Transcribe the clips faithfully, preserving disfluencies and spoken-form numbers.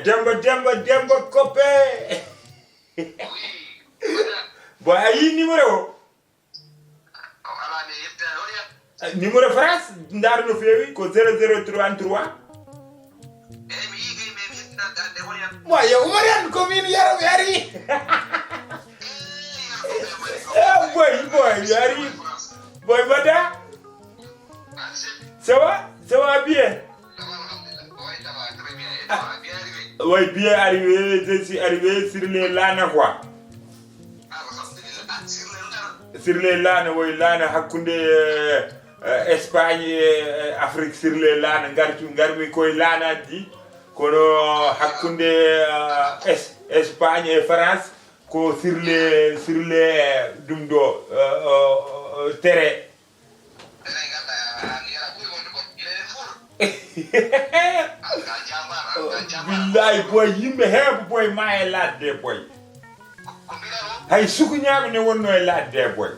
Demba, Demba, Demba Koppe. Bon, a yii numéro o? Numéro France, ndaaru no feewi, ko zéro zéro trente-trois. Bon, yo Umar Yan, ko min Yero mi ari. Eh, boy, boy, mi ari. Boy, mbaɗɗa? Ça va? Ça va bien? Oui, bien arrivé, je suis arrivé sur les laana quoi. Sur les laana, oui, laana hakkunde, euh, euh, Espagne et, euh, Afrique, sur les laana, ngartu, ngarmi koye laanaaji ɗi. Kono hakkunde, euh, Es-, Espagne et France, ko sur les, sur les, euh, ɗum ɗo, euh, euh, euh, terrain. Billahi boy, yimɓe heeɓe boy ma e ladde boy. Hay sukuñaaɓe ne wonno e ladde boy.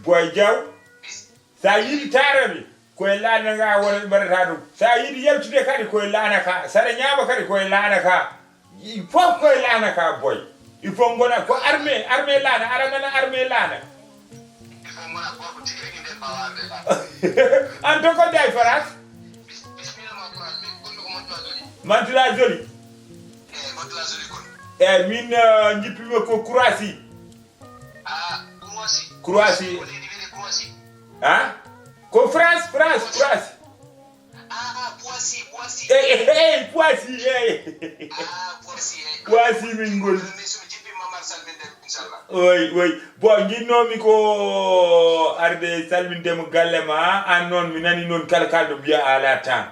Boy Jaw, sa yiɗi taarani, koye laana nga wona mbaɗata ɗum. Sa yiɗi yaltude kadi, koye laana ka. Saɗa ñaama kadi, koye laana ka. Il faut koye laana ka boy. Il faut ngona ko armée, armée laana, aɗa nana armée laana. Il faut ngona gorko tigi rigi nden mbawa arde laana. An to ko day France? Bis-, bismillah ma France, min gonmi ko Mantes-la-Jolie. Mantes-la-Jolie? Eh, Mantes-la-Jolie gonmi. Eh, min, eh, jippima ko Croatie. Ah, Croatie. Croatie. Ko leydi wiyetee Croatie? Ha? Ko France, France, France. Ah, Boissy, Boissy. Eh, eh, eh, Boissy, eh. Ah, Boissy, eh. Boissy min ngoni. Mais so mi jippii Mamar salminde, inchallah. Oui, oui. Bon, njinnoomi ko arde salminde mo galle ma, an noon mi nani noon kala kalɗo mbiya ala temps.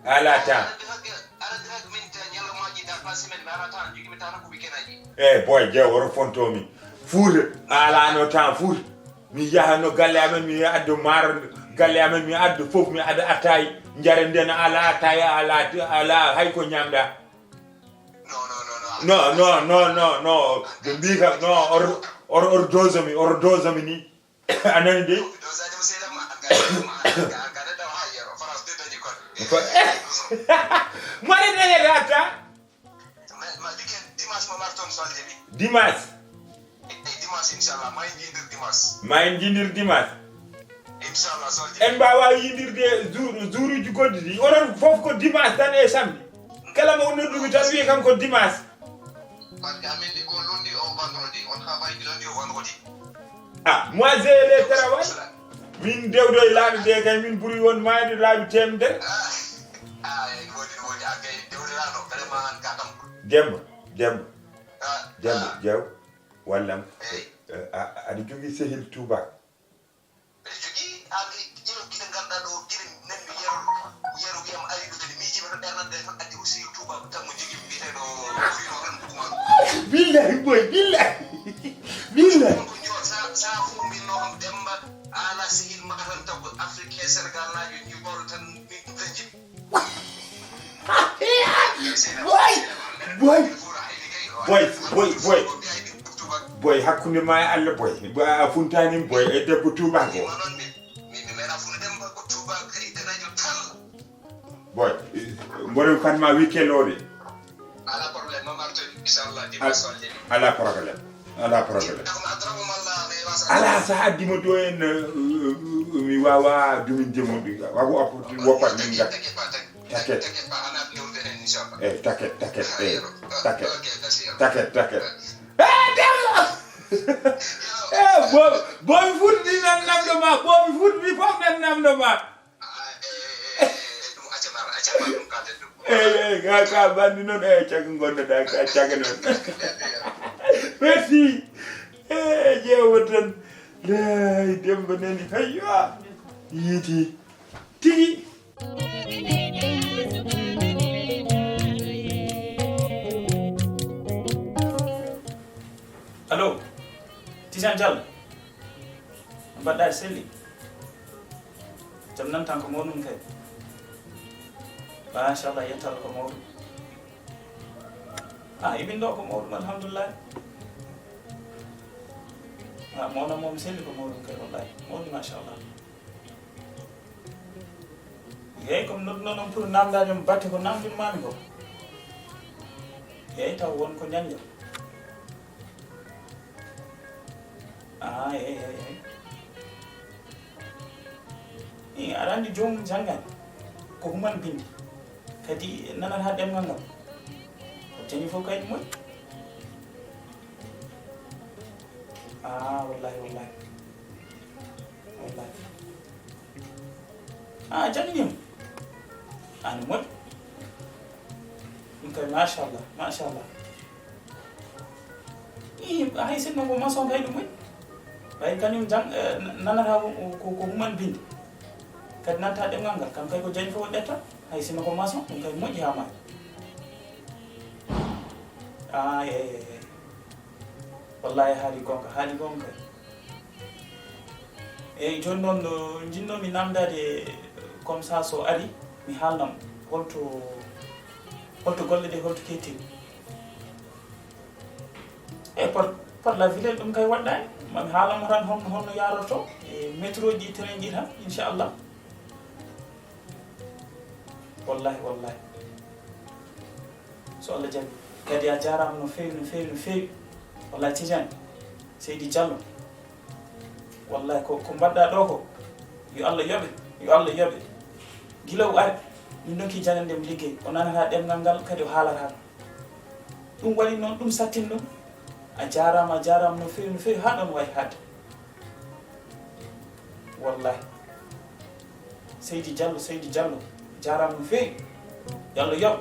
Ala temps. Aɗa andi hak, aɗa andi hak min ta ñalawmaaji dans la semaine, mi ala temps, jogi mi temps ko weekend aji. Eh, boy, jew, oto fonto mi. Fuuta, alano temps fuuta. Mi yahano galle amen, mi addo maaro galle amen, mi addo fof, mi adda attaay. Njare nden ala attaay, ala, ala hay ko ñamɗa. Non, non, non, non. Non, non, non, non, non. Ɓe mbi kam, non, or, or, or dose mi, or dose mi ni. A nani de? Mari nene rata. Dimanche. Ma en jindir dimanche. En mbawa yindirde jour, jouruji goɗɗi ɗi. Onon fof ko dimanche tan e samedi. Kala mo nodduɓe tan wiye kam ko dimanche. Parce que amin ɗi ko lundi au vendredi, on travaille du lundi au vendredi. Ah, moi j'ai le travail. Min dewɗo e laaɗo de kay min ɓuri won maayde laabi temedere. Ah, ah, eh, woni, woni, ah, kay dewɗo laaɗo, vraiment an ka kam. Demba, Demba. Ah, Demba, ah. Jew, wallam. Eh. Eh, a, aɗa jogii sehil Touba? Mbeɗa jogii, an, e, ƴeew gila ngarɗaa ɗo, gila nanmi Yero, Yero wiyam ari ɗo kadi, miijiima to ɓernande tan, addi aussi Touba ko tan mo jogii, mbiyeteeɗo Rino tan Oumar. Billahi boy, billahi. Billahi. Ɗum ko njool, sa, sa fof mbinno kam Demba, ala sehil ma tan taw ko Afrique e Sénégal naajo njool tan, min ɗum tan jiɗmi. Boy, boy, boy, boy, boy. Boy, hakkunde ma e Allah, boy. Boy, a funtani, boy, e debbo tubaako. Boy, mboɗo kan ma weekend o de. Ala problème, ma marto, inchallah, dimanche o. Ala problème. Ala problème. Ala, so haddima do en, eh, mi wawa duminde mo ɗi. Wago apporter woppat min gat. Taket. Eh, taket, taket, eh, taket. Taket, taket. Eh, Demba! Eh, bo-, bomi fuɗɗi nan namdo ma, bomi fuɗɗi fof nan namdo ma. Eyi, eyi, ka, ka bandi noon, eyi, cagga ngonnoɗa, ka cagga noon. Merci. Eyi, ƴeewa tan. Lay, Demba nani, hayyo. Yiiti. Tigi. Allo, Tijane Diallo. Mbaɗɗa e selli? Jam nan tan ko mawɗum kay. Machallah, yettala ko mawɗum. Ah, imin ɗo ko mawɗum, alhamdulillah. Ah, mawna mo mi selli ko mawɗum kay, wallahi. Mawɗum, machallah. Eeyi, ko mi nodduno noon pour naamndaade mo batte ko naamndinmaami ko. Eeyi, taw won ko ñannde. Ah, eeyi, eeyi, eeyi. Ii, aɗa anndi joomum janngaani. Ko human binndi. Kadi nanata ɗemngal ngal. Ko jani fof kay ɗum moƴƴi. Ah, wallahi, wallahi. Wallahi. Ah, a jannginii mo? Ah, no moƴƴi. Ɗum kay, machallah, machallah. Ii, hay sinno ko maçon kay ɗum moƴƴi. Ɓay kañum jang-, eh, nanata ko, ko, ko human binndi. Kadi nanta ɗemngal ngal, kam kay ko jani fof o ƴetta. Hay sinno ko maçon, ɗum kay moƴƴi haa maayi. Ah, eeyi, eeyi, eeyi. Wallahi, haali goonga, haali goonga kay. Eeyi, jooni noon, no njinnoomi naamndaade, comme ça, so ari, mi haalna mo holto, holto golle ɗe, holto keettiri. E par, par la ville, ɗum kay waɗɗaani. Ma mi haalna mo tan honno, honno yaarorto e métro ji, train ji tan, inchallah. Wallahi, wallahi. So Allah jaɓi. Kadi a jaaraama no feewi, no feewi, no feewi. Wallahi Tijani, Seydi Diallo. Wallahi ko, ko mbaɗɗa ɗo ko, yo Allah yoɓe, yo Allah yoɓe. Gila o ari, min ɗonki janande mo liggey. O nanata ɗemngal ngal, kadi o haalata ɗum. Ɗum waɗi noon, ɗum sattini ɗum. A jaaraama, a jaaraama no feewi, no feewi, haa ɗoon waawi haadde. Wallahi. Seydi Diallo, Seydi Diallo, jaaraama no feewi. Yo Allah yoɓ.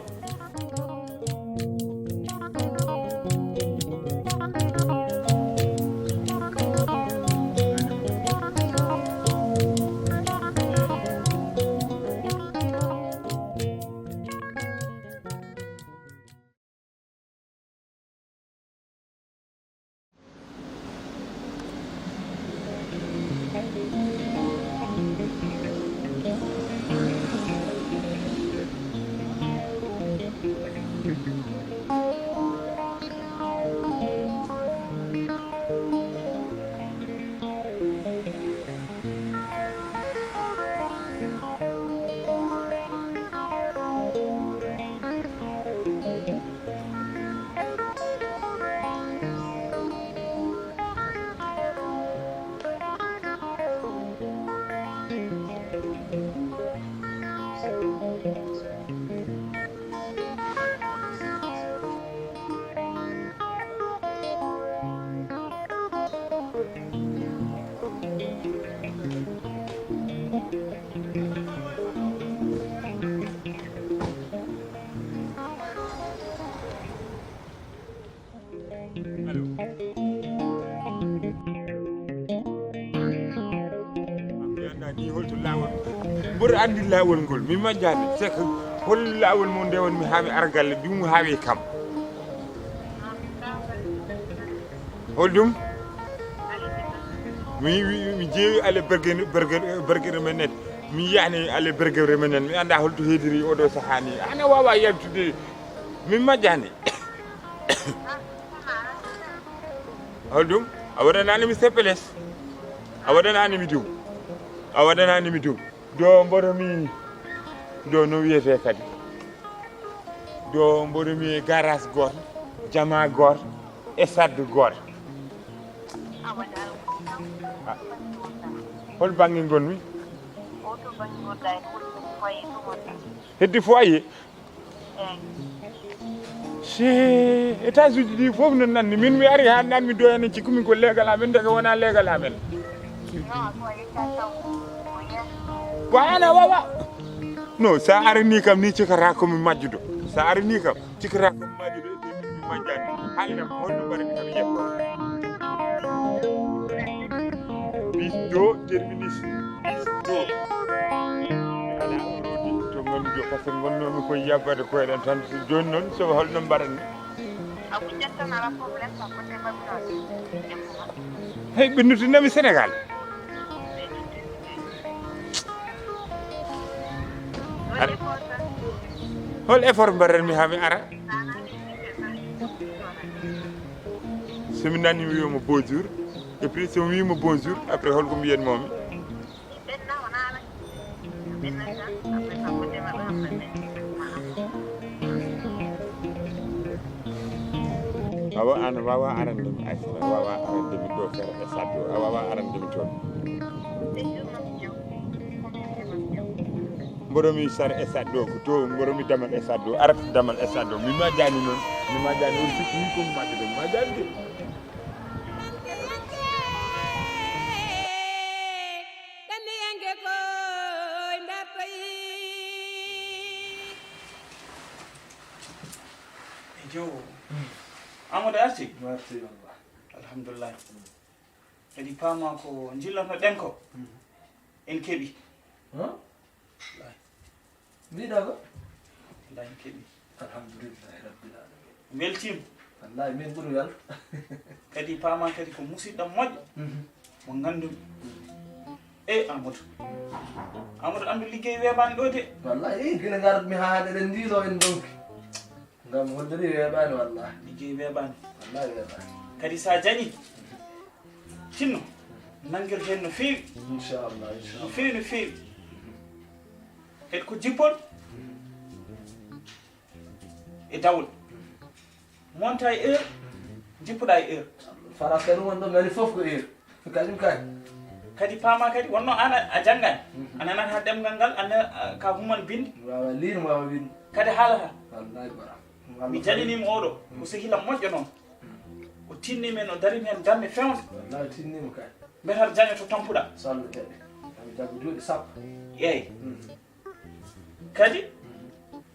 Allo. Mi anndaa ni holto laawol. Mboɗo anndi laawol ngol, mi majjaani. C'est que hol laawol mo ndewon mi haa mi ara galle, ɗum haawi kam. Hol ɗum? Mi, mi, mi jeewi alle bergere, bergere, bergere men en. Mi yahni alle bergere men en. Mi anndaa holto heediri oɗo sahaa ni. Ana waawa yaltude. Mi majjaani. Hol ɗum? A waɗanaani mi C P L S. A waɗanaani mi ɗum. A waɗanaani mi ɗum. Ɗo mboɗo mi, ɗo no wiyetee kadi? Ɗo mboɗo mi garage gooto, jama gooto, e saddu gooto. Ah. Hol bannge ngonmi? Heddi foyer? Si étage uji ɗi fof no nanni, min mi ari haa nan mi doyani cikkumi ko leegal amen, ndeke wona leegal amen. Wa ana wawa. No, sa arini kam ni cikata ko mi majjudo. Sa arini kam cikata ko mi majjudo, e te min mi majjani. Haalina ko holno mbaɗi kam yetto. Bis do terminis. Bis do. Ala rodi to ngonjo, par ce que ngonnomi koye yabbade koyeɗen tan. Joni noon, so holno mbaɗanmi? Abu Jatta, nala problème, sa côté Babylone. Hey, ɓe nuttinami Sénégal. Hol effort mbaɗanmi haa mi ara? So mi nani mi wiyamo bonjour, et puis so mi wiyamo bonjour, après holko mbiyatmomi? Ɓenna o naala. Ɓenna tan, après ça, Awa an wawa arande mi Aysata, wawa arande mi ɗo sara e saddo, a wawa arande mi toon. Mboɗo mi sara e saddo ko to, mboɗo mi damal e saddo, arata damal e saddo. Mi ma jani noon, mi ma jani noon, sikki ni ko mi majjude, mi ma jani de. Ejo. Amadou arti? Mi arti, wallah. Alhamdulillah. Kadi paama ko njillotoɗen ko, en keɓi. Huh? Wallahi. Mbiɗa ko? Wallahi en keɓi. Alhamdulillahi rabbil alamin. Weltiima. Wallahi min ɓuri wel. Kadi paama kadi ko musidɗo moƴƴo. Mhm. Mo ngannduɗo. E Amadou. Amadou, anndu liggey weeɓaani ɗo de. Wallahi, gila ngarmi haa hannde eɗen ndiilo en ndonki. Ngam holliri weeɓaani wallahi. Liggey weeɓaani. Wallahi weeɓaani. Kadi so a jañi, tinno, nanngir heen no feewi. Inchallah, inchallah. No feewi, no feewi. Kadi ko jippol e dawol. Monta e heure, jippuɗa e heure. Farafeere won ɗo ngari fof ko heure. Ko kañum kay. Kadi paama kadi wonno an a janngani. A nanata ɗemngal ngal, a nana ka human binde. Wawa liir, wawa win. Kadi haalata. Wallahi bara. Mi jalinima oɗo, ko sehila moƴƴo noon. O tinni men, o darimi hen gamme fewde. Wallahi tinnima kay. Mbetar jaño to tampuɗa. Sallu jaɓi. Ami jaggu duuɗi sappo. Eyi. Kadi,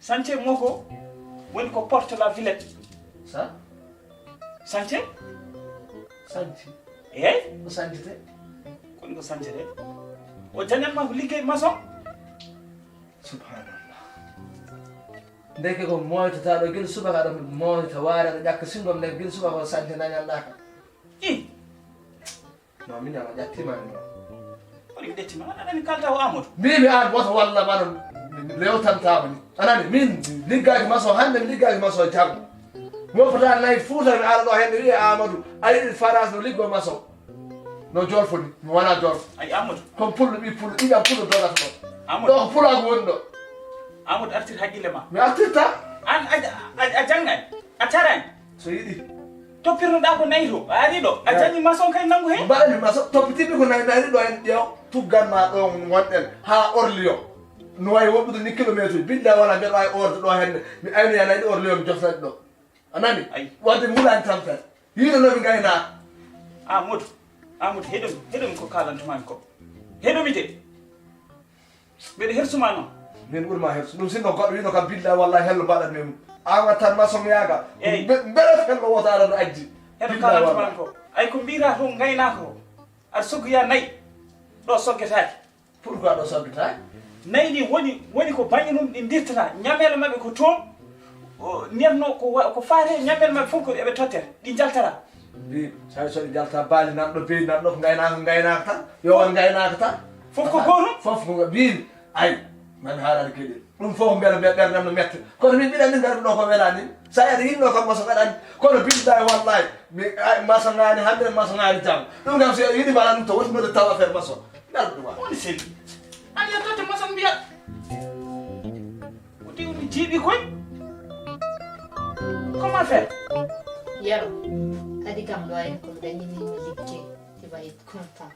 sante mo ko woni ko Porte la Villette. Sa? Sante? Sante. Eyi? Ko santete? Koni ko santete? O jañan ma ko liggey maçon. Subhanallah. Ndeke ko moytata ɗo gila subaka aɗa moyta waare aɗa ƴakka singom ndeke gila subaka o sante nañanɗaka. I. No, min ama ƴattima min ɗo. Woni mi ƴettima, an aɗani kalta o Amadou. Mbimi an woto walla mano lewtantama ni. Anani, min liggaaki maçon hannde, mi liggaaki maçon janngo. Mo fota nayi Fuuta mi ara ɗo hannde wiye Amadou, a yiɗi Farance no liggo maçon. No jolfo ni, mi wona jolfo. Ay Amadou. Kon pullo ɓi pullo, ɗiɗam pullo dogata ɗo. Amadou. Ɗo ko pulaagu woni ɗo. Amadou artir haqqille ma. Mi artirta. An a, a, a janngani, a tarani. So yiɗi. Toppirnoɗa ko nayi to, a ari ɗo, a jañi maçon kay nanngu heen? Mbaɗani maçon, toppitimi ko nayi, nayi ɗo en ƴeew, tuggan ma ɗo wonɗen haa Orléans. No wayi woɗɗude ni kilomètre uji, billa wala mbeɗa wawi orde ɗo henne, mi aynoya nayi ɗo Orléans mi joftat ɗo. A nani? Ay. Wadde mbulani tampere. Yiɗo no mi ngayna. Amadou, Amadou, heɗomi, heɗomi ko kalantumami ko. Heɗomi de. Mbeɗa hersuma noon. Min ɓurma hersu. Ɗum sinno goɗɗo wino kam billahi wallahi hello mbaɗat min. An wattan maçon yaga. Eyyi. Mbe-, mbeɗa hello wota aɗa addi. Heɗo kalantumami ko. Ay ko mbiyata ko ngaynako ko. Aɗa soggoya nayi. Ɗo soggetaake. Pourquoi ɗo soggetaake? Nayi ɗi woni, woni ko bañi ɗum ɗi dirtata. Ñamele maɓɓe ko toon. O, ndiyam no ko wa-, ko faate ñamel maɓɓe fof ko eɓe tottata, ɗi njaltata. Mbi, so, so ɗi njalta baali nan ɗo, beyi nan ɗo, ko ngaynaaka, ngaynaaka tan. Yo won ngaynaaka tan. Fof ko gootum? Fof ko mbiimi. Ay, man haarani keɗel. Ɗum fof mbela mbe-, ɓerdam no mette. Kono min mbiɗa anndi ngarmi ɗo ko welani. Sa ari yinno kam mo so waɗani. Kono billahi wallahi. Mi, ay, maçon ngani hannde, maçon ngani jam. Ɗum kam so yiɗi mbaɗa ɗum to woni mboɗo tawa affaire maçon. Ngal ɗum. Woni sel. An yettoto maçon mbiya. Ko diwmi jiiɓi koy. Comment faire? Yero, kadi kam ɗo en ko mi dañini mi liggey. Tu vas être content.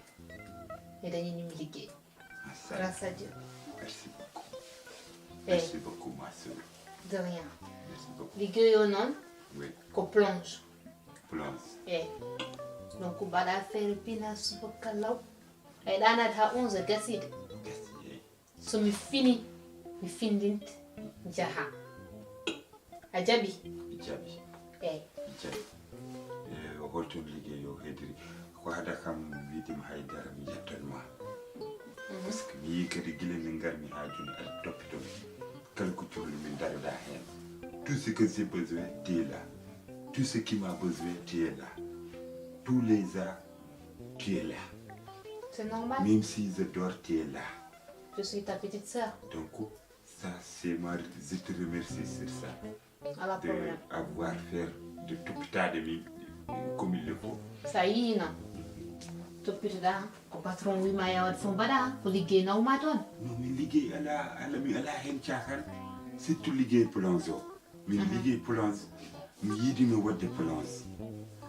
Mi dañini mi liggey. Machallah. Grâce à Dieu. Merci beaucoup. Eh. Merci beaucoup, ma sœur. De rien. Merci beaucoup. Liggey o noon, oui, ko plonge. Plonge. Eh. Donc, mbaɗa affaire pina subaka law. Ay ɗanat ha onze heures gaside. Gaside. So mi fini, mi findinte, jaha. A jaɓi? Mi jaɓi. Eyi. Mi jaɓi. E, o holto liggey o heddiri? Ko hada kam wiide mi haydara mi yettan ma. Mhm. Parce que mi yii kadi gila min ngarmi ha jooni aɗa toppito mi. Kala ko cohli min daroɗa heen. Tout ce que j'ai besoin, tu es là. Tout ce qui m'a besoin, tu es là. Tous les ans, tu es là. C'est normal. Même si je dors, tu es là. Je suis ta petite sœur. Donc, ça, c'est ma, je te remercie sur ça. Ala problème. De avoir fait, de toppitaade min, euh, comme il le faut. Sa yii noon, toppitoɗa, ko patron wima ya waɗ fof mbaɗa, ko liggey nawma toon. Non, min liggey ala, ala, mi ala heen caakan, surtout liggey plonge o. Min, mhm, liggey plonge. Mi yiɗino waɗde plonge.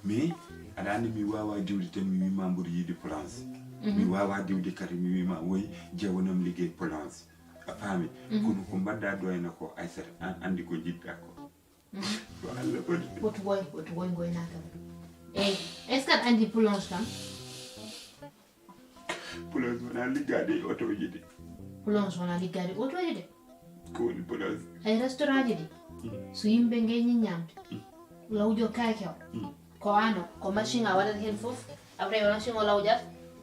Mais aɗa anndi mi waawaa diwde tan mi wiima mboɗo yiɗi plonge. Mi waawaa diwde kadi mi wiima woy jeewanam liggey plonge. A faami? Kono ko mbaɗɗaa ɗo ene ko Aysata, aan anndi ko njiɗɗaa ko. Ko Allah waɗi. Woto woy, woto woy ngoynaaka. Eyi, est-ce que aɗa anndi plonge kam? Plonge wonaa liggaade e otooji de. Plonge wonaa liggaade e otooji de. Ko woni plonge? Ay restaurant ji ɗi. So yimɓe ngeenii ñaamde. Lawjo kaake o. Ko aan o, ko machine a waɗat heen fof. Après machine o lawjat.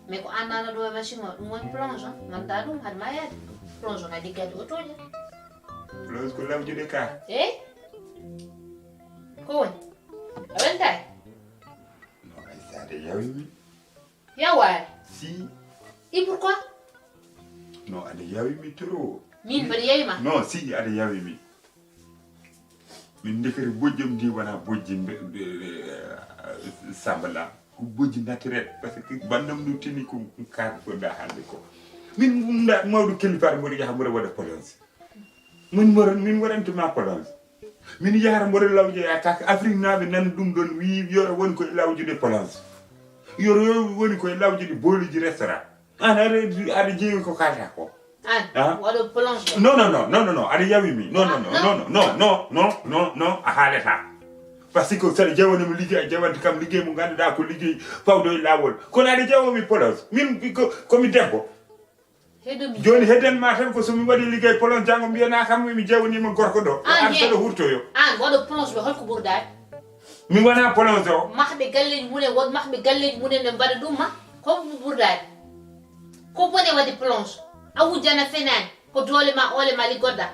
Mais ko aan naana ɗum e machine o, ɗum woni plonge o. Manta ɗum haɗ ma yaade. Plonge wonaa liggaade e otooji. Plonge ko lawjude ka. Eyi. Ko woni? A weltaaki? No, Aysata yawi mi. Yawaare? Si. Et pourquoi? No, aɗa yawi mi trop. Min mbaɗa yawi ma? No, si, aɗa yawi mi. Min ndekete bojjam ndi wonaa bojji mbe-, mbe-, eh, sambala. Ko bojji naturel. Parce que banndam no tini ko kaaka ko da hannde ko. Min nda mawɗo kilifaare mboɗo yaha mboɗo waɗa plonge. Min mboɗo, min waɗantuma plonge. Min yahata mboɗo lawjoya kaka Afrique naaɓe nan ɗum ɗon wi yoro woni koye lawjude plonge. Yoro woni koye lawjude booliji restaurant. An aɗa, aɗa jeewi ko kalata ko. An, ah? Waɗo plonge. Non, non, non, non, non, non, aɗa yawi mi. Non, non, non, non, non, non, non, non, non, a haalata. Parce que saɗa jewanimo liggey, a jewante kam liggey mo ngannduɗaa ko liggey pawɗo e laawol. Kono aɗa jewomi plonge. Min ko, komi debbo. Heɗo mi. Jooni heddan ma tan ko so mi waɗi liggey plonge janngo mbiyana kam mi jewanima gorko ɗo. An an je. Saɗa hurtoyo. An waɗo plonge ɓe holko ɓurdaade? Mi wona plonge o. Mahɓe galleeji mumen, won mahɓe galleeji mumen ɓe mbaɗa ɗum ma. Ko ɓurdaade? Ko bone waɗi plonge. A wujjana fenaani. Ko doole ma oole ma liggoɗa.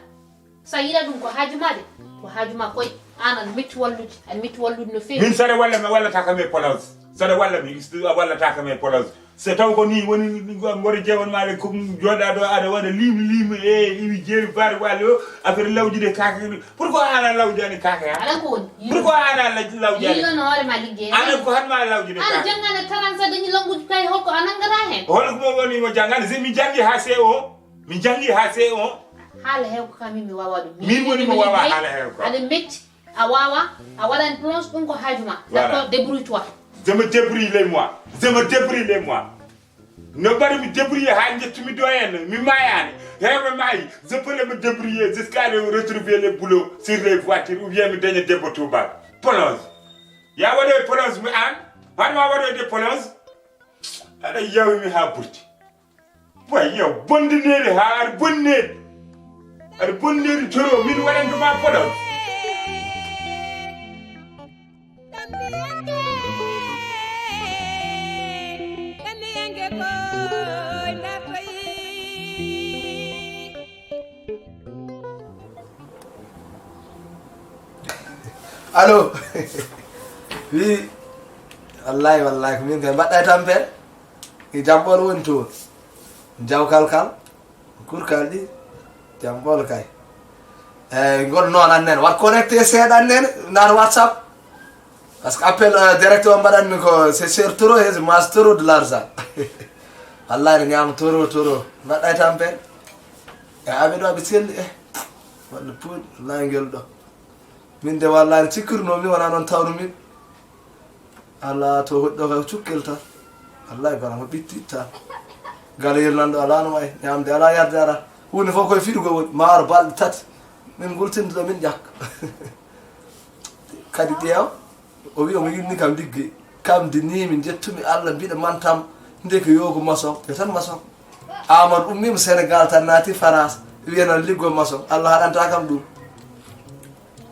So a yiɗa ɗum ko haaju ma de. Ko haaju ma koy. An aɗa metti wallude. Aɗa metti wallude no feewi. Min saɗa walla mi wallata kam e plonge. Saɗa walla mi a wallata kam e plonge. So taw ko ni woni mboɗo jewan ma ko jooɗa ɗo aɗa waɗa lim lim e iwi jeeri baari wali o affaire lawjude kake. Pourquoi ana lawjani kake ha? Aɗa ko woni? Pourquoi ana lawjani? Yino no hoore ma liggey. Ana ko hatma lawjude kake? Ana jangana taransa dañi languji kay holko a nangata hen? Hol ko mo woni mo jangani? Si mi jangi ha C O. Mi jangi ha C O. Haala heew ko kam mi wawa ɗum. Min woni mo wawa haala heew ko. Aɗa metti, a wawa, a waɗan plonge, ɗum ko haaju ma. Voilà. D'accord, débrouille-toi. Je me débrouille les moi. Je me débrouille les moi. No mbaɗi mi débrouille ha jettumi ɗo en, mi mayani. Heewɓe mayi, je peux me débrouiller jusqu'à le retrouver le boulot sur les voitures ou bien mi daña debbo tubaak. Plonge. Ya waɗoy plonge mi an? Hatma waɗoyde plonge? Aɗa yawi mi ha burti. Way yow bondineeri ha aɗa bonneeri. Aɗa bonneeri toro min waɗantuma plonge. Allo. Wi. Wallahi wallahi ko min kay mbaɗɗa e tampere. I jam ɓolo woni toon. Jawkal kal. Kurkal ɗi. Jam ɓolo kay. Eyyi ngol noon an nene waɗ connecté seeɗa an nene nar WhatsApp. Parce que appel direct o mbaɗanmi ko c'est cher trop et mange trop de l'argent. Wallahi ne ñaama toro toro mbaɗɗa e tampere. E aɓe ɗo aɓe selli e walla puuɗi wallahi ngel ɗo. Min de wallahi no cikkirno mi wona noon tawno min. Ala to hoɗɗo ka cukkel tan. Wallahi bana mo ɓitti tan. Gala yel nanɗo ala no way ñamde ala yarde ala. Hunde fof koye fiɗugo woni maaro balɗe tati. Min gultindiɗo min ƴakka. Kadi ƴeew o wi omo yinni kam ligge. Kam de ni min jettumi Allah mbiɗa mantam ndeke yo ko maçon yo tan maçon. Amadou ummima Sénégal tan naati France wiya noon liggo maçon Allah haɗanta kam ɗum.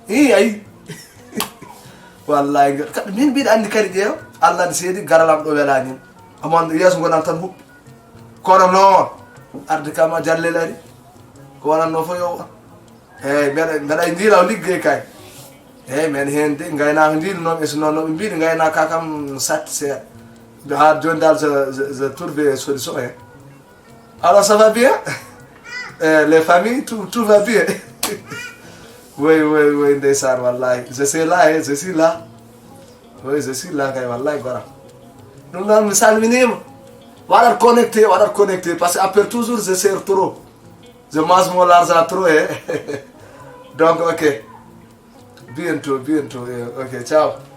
Hi ayi. Wallahi kaɗa min mbiɗa anndi kadi ƴeew Allah ne seedi garalam ɗo welanim. Amon yeeso gonam tan huɓɓi kono noon arde kam a jallel ari ko wonanno fof yo won. Eyyi mbeɗa mbeɗa e ndiila o liggey kay. Eyyi men heen de ngaynaaka ndiili noon e so noon no ɓe mbiɗi ngaynaaka kam satti seeɗa. Haa jooni dal je trouve solution heen. Alors ça va bien? Eh, les familles tout tout va bien? Oui oui oui ndeysaan wallahi je suis là eh, je suis là. Oui je suis là kay wallahi goram. Ɗum noon mi salminiima. Waɗat connecté waɗat connecté parce que appel toujours je sers trop. Je mange mon l'argent trop eh. Donc ok. Bientôt, bientôt. Eh, ok, ciao.